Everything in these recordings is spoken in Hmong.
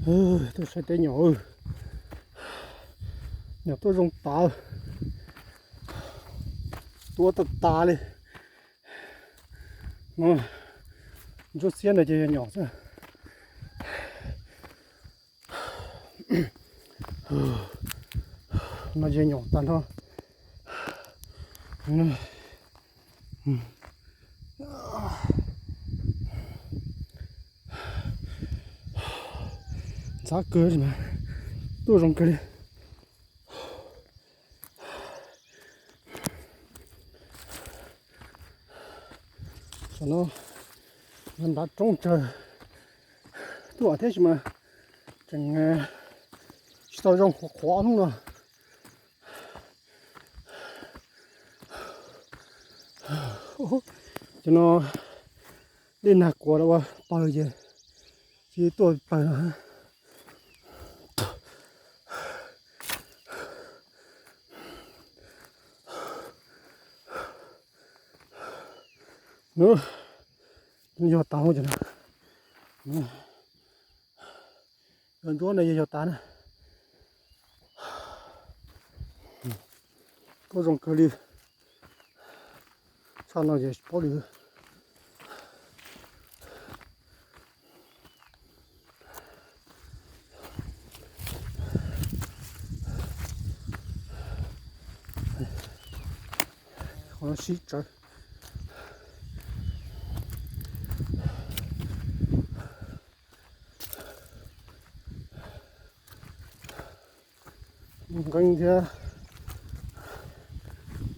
Tuaj saib teb nyom, nyom tuaj zoo tas, tuaj tas tas li. No, ntsuab xiab no ces yog nyom xwb. No ces nyom tag nrho. Ntxhab kawg, tuaj zoo kawg li. Tam no nrad roob tsawg tuaj thiab sis mas tseem tsis tau zoo qhuav qhuav hnub no. Cov no dej nag kuav los ua pawg ces cia tuaj pawg no. Yog tas, yog ntsuab no yog yog tas na. Tuaj zoo kawg li. Tshaj no ces tsis paub li. Qhov no sib tsawv. Nqeeb thiab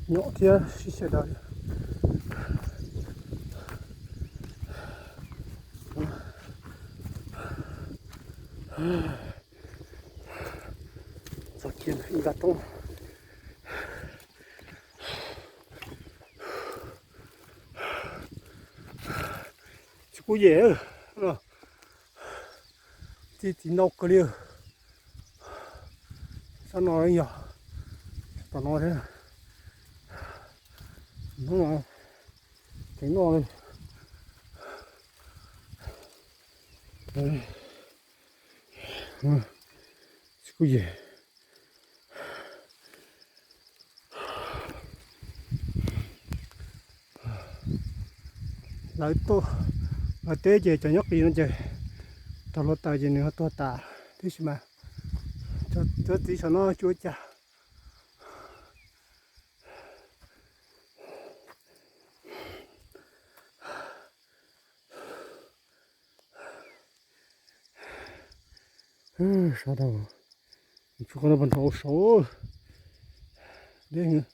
nyom thiab sib xyaw daws. Txog kiag ib nta roob. Tsis kuj yem, txi txiv ntau kawg li. Sab no yog tom no thiab. Hnub no tseem noj li. Tsis kuj yem. Lawv tuaj, lawv teb ces cov nyob qis no ces raug hluav taws ces nws ho tuag tas tib si mas. Cov txiv saum no tsis ua cas. Sab dhau, tsuas qhov no puag nrho ua saud, deb heev.